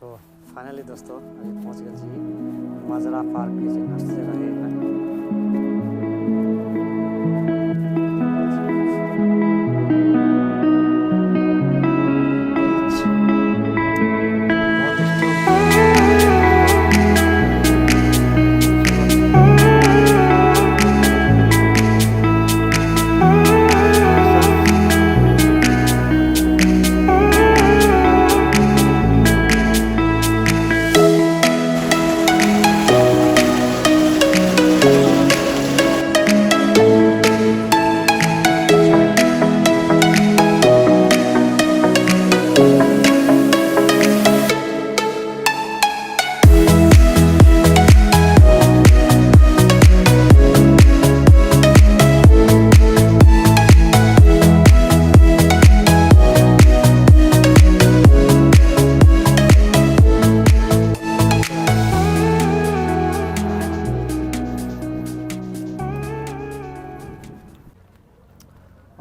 तो फाइनली दोस्तों अभी पहुँच गए छी मजरा पार्क के जे मस्त जगह है एहिमे।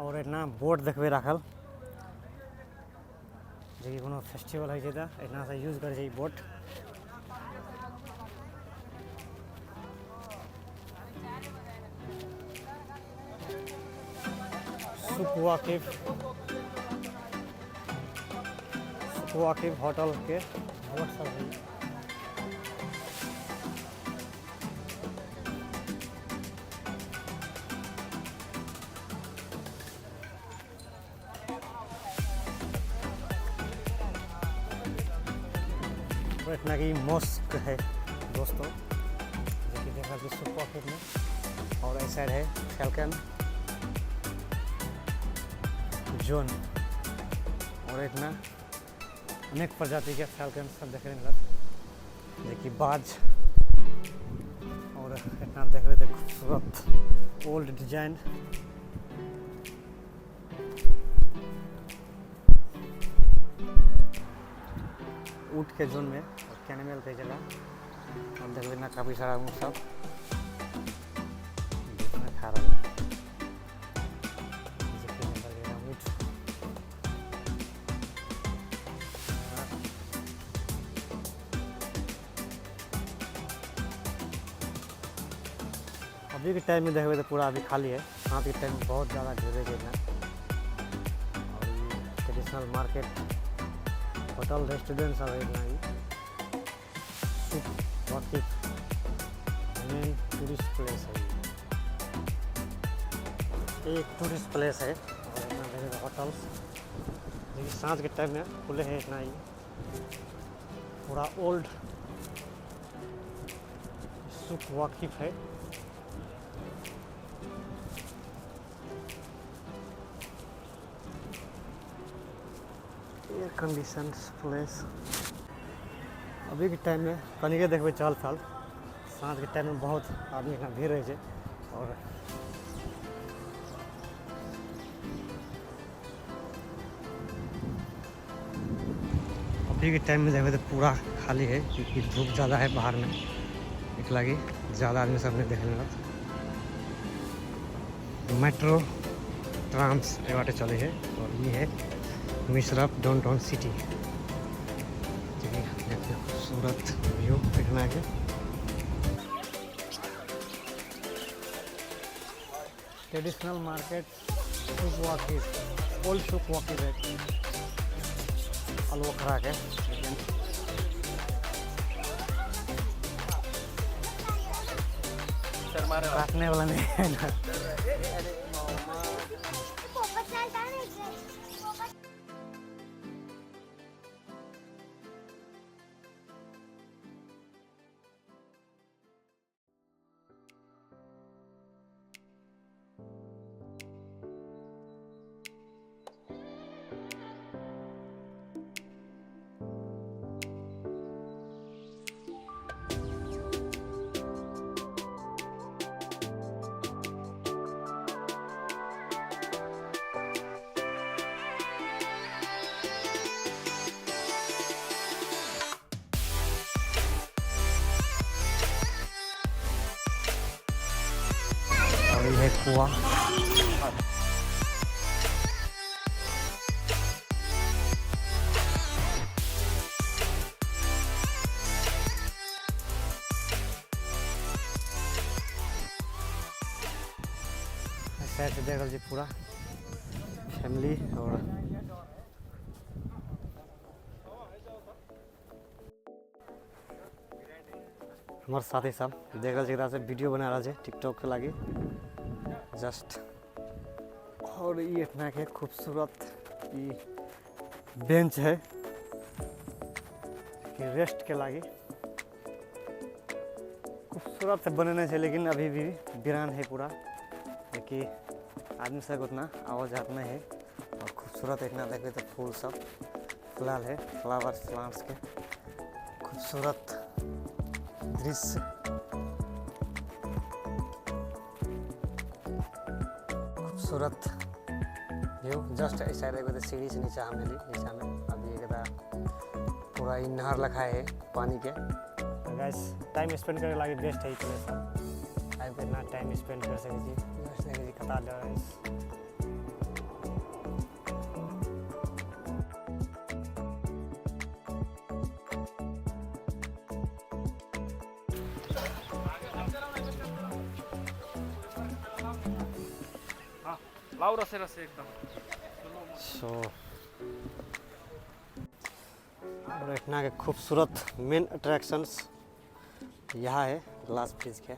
और एतना बोर्ड देखबै राखल जे कि कोनो फेस्टिवल होइ छै तऽ एहिना से यूज करै छै ई बोर्ड। सुखवाकिफ सुखवाकिफ होटल के बोर्ड सब है। एतना की मॉस्क है दोस्तों, जो कि देख रहल छी सुपौल में। और एहि साइड है फैल्कन जोन और एतना अनेक प्रजाति के फैल्कन सब देखे मिलत, जे कि बाज। और एतना देखबै तऽ खूबसूरत ओल्ड डिजाइन। ऊँट के झुंड में और कैनिमल के जगह। और देखबै ना काफी सारा ऊँट सब धूप में खा रहा है। ऊँट अभी के टाइम में देखबै तऽ पूरा अभी खाली है। साँझ के टाइम में बहुत ज़्यादा भीड़ रहै छै एहिठाम। और ई ट्रेडिशनल मार्केट, होटल, रेस्टोरेंट सब है एहिठाम। ई सुख वाकिफ मेन टूरिस्ट प्लेस है। ई एक टूरिस्ट प्लेस है और एहिमे देखबै होटल्स जे कि साँझ के टाइम में खुले है। एहिठाम ई पूरा ओल्ड सुख वाकिफ है। Air condition place. अभी के टाइम में कनिके देखबै चहल पहल, साँझ के टाइम में बहुत आदमी एहिठाम भीड़ रहै छै। और अभी के टाइम में देखबै तऽ पूरा खाली है, क्योंकि धूप ज़्यादा है बाहर में, एक लागी ज़्यादा आदमी सब नहीं देखे मिलत। मेट्रो ट्राम्स एहि बाटे चले है। और ये है मिश्रफ डाउनटाउन सिटी, देखिए खूबसूरत व्यू एहिठिना के। ट्रेडिशनल मार्केट सुक वाकिफ, ओल्ड सुक वाकिफ है अलवखरा के। काटने वाला नहीं है ना। और ये है कुआं। साइड से देख रहल छी पूरा फैमिली और हमर साथी सब देख रहल छै, से वीडियो बना रहल छै टिकटॉक के लागी जस्ट। और ई इतना के खूबसूरत ई बेंच है कि रेस्ट के लागी खूबसूरत से बनेने छै, लेकिन अभी भी वीरान है पूरा, कि आदमी सब उतना आवाजात नहीं है। और खूबसूरत इतना देखबे तो फूल सब फुलाल है, फ्लावर प्लांट्स के खूबसूरत दृश्य, खूबसूरत व्यू। जस्ट इस साइड देखो तो सीढ़ी से नीचा हम एली, नीचा में अभी एक पूरा ई नहर लखा है पानी के। गाइस टाइम स्पेंड करे लागी बेस्ट है ई प्लेस, आबि के इतना टाइम स्पेंड कर सकै छी। जस्ट देखै छी कता गाइस। लाउ रसे रसे एकदम। सो और इतना के खूबसूरत मेन अट्रैक्शंस यहाँ है ग्लास ब्रिज के।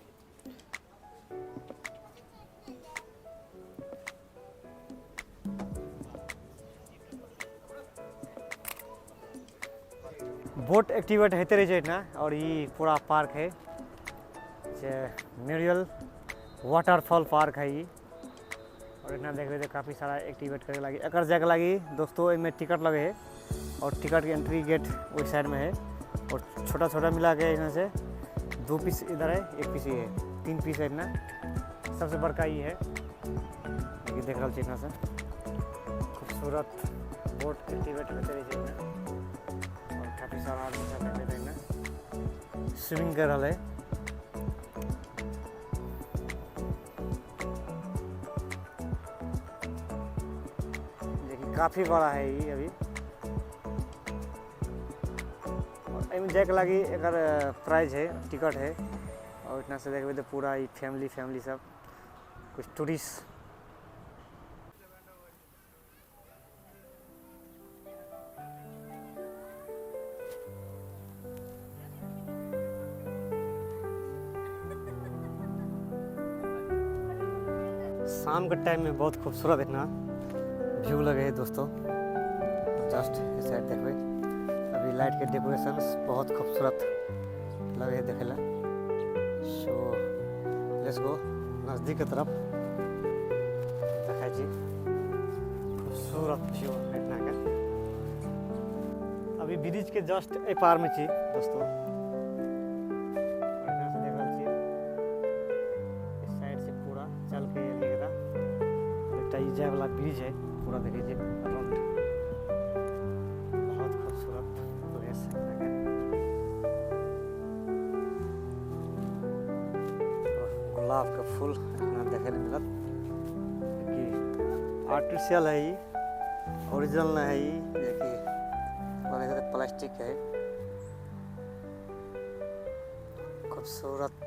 बोट एक्टिवेट होते रहे छै एहिठिना। और ई पूरा पार्क है जे म्यूरियल वाटरफॉल पार्क है ई। और एहिठिना देखबै तऽ काफ़ी सारा एक्टिवेट करे लागी एकर जाके लागी दोस्तों, एहिमे टिकट लगे है और टिकट के एंट्री गेट ओहि साइड में है। और छोटा छोटा मिला के यहाँ से 2 पीस इधर है, 1 पीस ये है, 3 पीस है इतना। सबसे बड़का ये है, देखिए देख रहल छी एहिठिना से खूबसूरत बोट एक्टिवेट होते रहे छै एहिठिना। और काफ़ी सारा आदमी सब देखते एहिठिना स्विमिंग कर रहा है। देखिए काफ़ी बड़ा है ये अभी। और एहिमे जाइके लागी एकर प्राइस है, टिकट है। और इतना से देखबै तऽ पूरा ई फैमिली फैमिली सब कुछ टूरिस्ट। शाम के टाइम में बहुत खूबसूरत इतना व्यू लगे है दोस्तों। जस्ट इस साइड देखबै अभी लाइट के डेकोरेशन बहुत खूबसूरत लगे है देखेला। सो let's go नज़दीक के तरफ देखै छी खूबसूरत व्यू इतना के। अभी ब्रिज के जस्ट एहि पार में छी दोस्तों। बढ़िया से देख रहल छी इस साइड से पूरा चल के एलियै एकरा। एकटा ई जाय वाला ब्रिज है पूरा देखै छी अराउंड। बहुत खूबसूरत प्लेस है एतऽ के। और गुलाब के फूल एतना देखै लए मिलत कि आर्टिफिशियल है ई, ओरिजिनल नहीं है ई, जेकि प्लास्टिक है। खूबसूरत